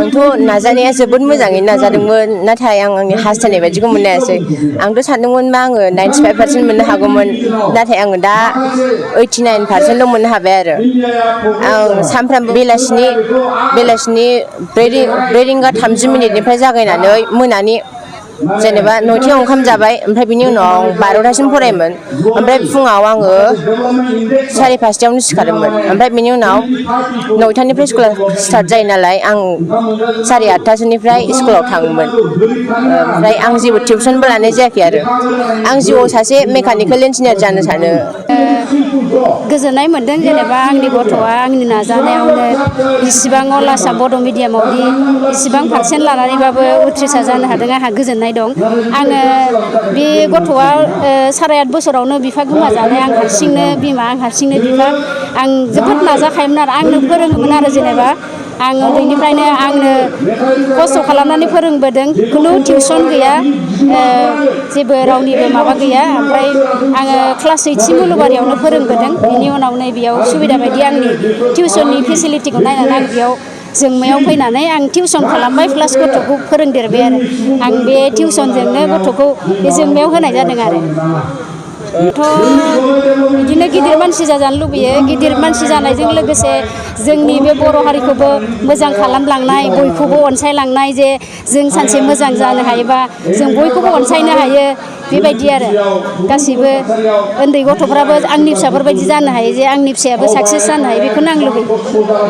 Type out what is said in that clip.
आंथ' नाजानाया जोबोद मोजाङै नाजादोंमोन नाथाय आं आंनि हास्थायनाय बायदिखौ मोननो हायासै आंथ' सानदोंमोनबा आङो 95% मोननो हागौमोन नाथाय आङो दा 89%ल' मोननो हाबाय आरो आं सानफ्रामबो बेलासिनि 4:30 जागायनानै मोनानि जेनेबा 9थायाव ओंखाम जाबाय ओमफ्राय बिनि उनाव 12थासिम फरायोमोन ओमफ्राय फुङाव आङो 5:30 सिखारोमोन ओमफ्राय बिनि उनाव 9थानिफ्राय स्कुला स्टार्ट जायो नालाय आं 8:30सोनिफ्राय स्कुलाव थाङोमोन ओमफ्राय आं जेबो टिउसनबो लानाय जायाखै आरो आं जिउआव सासे मेकानिकेल इन्जिनियार जानो सानो गोजोननाय मोनदों जेनेबा आंनि गथ'आ आंनि नाजानायावनो इसिबां अल आसाम बड' मिडियामावदि इसिबां पारसेन्ट लानानैबाबो उथ्रिसार जानो हादों आंहा गोजोननाय दं आङो बे गथ'आ 8.5 बोसोरावनो बिफा गोमाजानाय आं हारसिंनो बिमा आं हारसिंनो बिफा आं जोबोद नाजाखायोमोन आरो आंनो फोरोङोमोन आरो जेनेबा आं उन्दैनिफ्रायनो आंनो खस्थ' खालामनानै फोरोंबोदों खुनु टिउसन गैया जेबो रावनिबो माबा गैया ओमफ्राय आङो क्लास 8सिम उलुबारियावनो फोरोंबोदों बिनि उनाव नैबेयाव सुबिदा बायदि आंनि टिउसननि फेसिलिटिखौ नायनानै आं बेयाव जोंमायाव फैनानै आं टिउसन खालामबाय प्लास गथ'खौ फोरोंदेरबाय आरो आं बे टिउसनजोंनो गथ'खौ बे जोंमायाव होनाय जादों आरो बिदिनो गिदिर मानसि जाजानो लुबैयो गिदिर मानसि जानायजों लोगोसे जोंनि बे बर' हारिखौबो मोजां खालामलांनाय बयखौबो अनसायलांनाय जे जों सानसे मोजां जानो हायोबा जों बयखौबो अनसायनो हायो बेबायदि आरो गासिबो उन्दै गथ'फ्राबो आंनि फिसाफोरबायदि जानो हायो जे आंनि फिसायाबो साक्सेस जानो हायो बेखौनो आं लुबैयो।